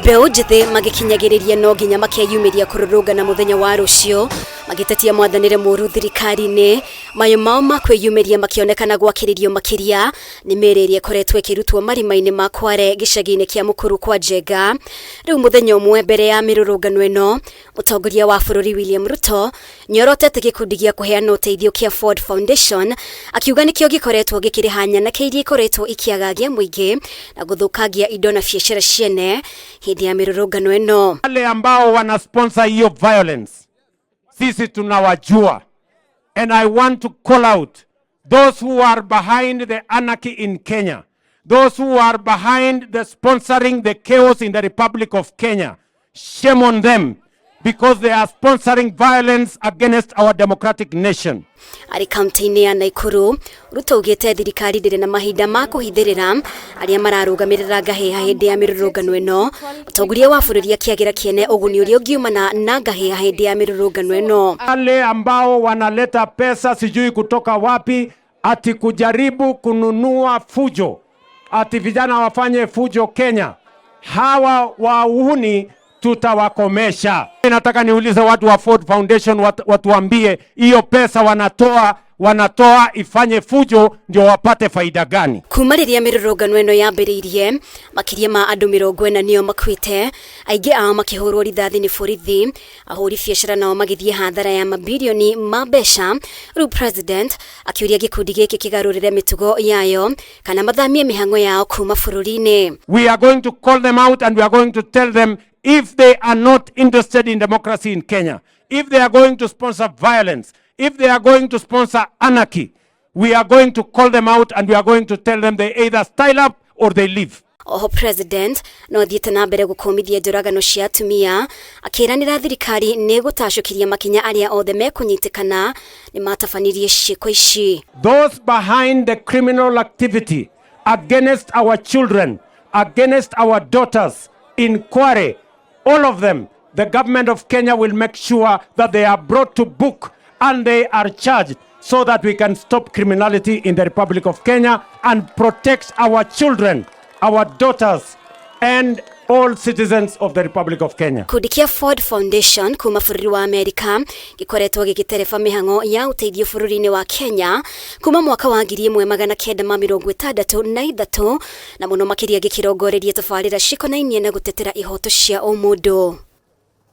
Mbeũ njĩthĩ magĩkinyagĩrĩria no nginya makeyumĩria kũrũrũngana mũthenya wa rũciũ magĩtetia mwathanĩre mũru thirikari-inĩ. Mayũ mao ma kwĩyumĩria makĩonekana gwakĩrĩrio makĩria nĩ mĩĩrĩ ĩrĩa ĩkoretwo ĩkĩrutwo marima-inĩ ma Kware gĩcagi-inĩ kĩa Mũkuru kwa Njenga. Rĩu mũthenya ũmwe mbere ya mĩrũrũngano ĩno, Mũtongoria wa bũrũri William Ruto nĩorotete gĩkundi gĩa kũheana ũteithio kĩa Ford Foundation akiuga nĩkĩo gĩkoretwo gĩkĩrĩha nyanake iria ikoretwo ikĩagagia mũingĩ na gũthũkangia indo na biacara ciene hĩndĩ ya mĩrũrũngano ĩno. Wale ambao wana sponsor hiyo violence sisi tunawajua, and I want to call out those who are behind the anarchy in Kenya, those who are behind the sponsoring the chaos in the Republic of Kenya. Shame on them because they are sponsoring violence against our democratic nation. Arĩ kaunti-inĩ ya Naikuru, Ruto augĩte thirikari ndĩrĩ na mahinda ma kũhithĩrĩra arĩa mararũgamĩrĩra ngahĩha hĩndĩ ya mĩrũrũngano ĩno. Mũtongoria wa bũrũri akĩagĩra kĩene ũguni ũrĩa ũngiumana na ngahĩha hĩndĩ ya mĩrũrũngano ĩno. Wale ambao wanaleta pesa sijui kutoka wapi, ati kujaribu kununua fujo, ati vijana wafanye fujo Kenya, hawa wahuni tutawakomesha. Nataka niulize watu wa Ford Foundation watuambie hiyo pesa wanatoa ifanye fujo ndio wapate faida gani? Kuma rĩrĩa mĩrũrũngano ĩno yambĩrĩirie, makĩria ma andũ 40 nĩo makuĩte, aingĩ ao makĩhũrwo rithathi nĩ borithi, ahũri biacara nao magĩthiĩ hathara ya mabirioni ma mbeca. Rĩu president akĩũria gĩkundi gĩkĩ kĩgarũrĩre mĩtugo yayo kana mathamie mĩhang'o yao kuma bũrũri-inĩ. We are going to call them out and we are going to tell them if they are not interested in democracy in Kenya, if they are going to sponsor violence, if they are going to sponsor anarchy, we are going to call them out and we are going to tell them they either style up or they leave. Oho president no athiĩte na mbere gũkũmithia njũragano cia atumia akĩranĩra thirikari nĩ gũtacũkĩria makinya arĩa othe mekũnyitĩkana nĩ matabanirie ciĩko ici. Those behind the criminal activity against our children, against our daughters in Kware, all of them, the government of Kenya will make sure that they are brought to book and they are charged so that we can stop criminality in the Republic of Kenya and protect our children, our daughters, and all citizens of the Republic of Kenya. Gĩkundi kĩa Ford Foundation kuma bũrũri wa Amerika gĩkoretwo gĩgĩtereba mĩhang'o ya ũteithio bũrũri-inĩ wa Kenya kuma mwaka wa 1963 na mũno makĩria gĩkĩrongoreria tabarĩra cikonainie na gũtetera ihoto cia ũmũndũ.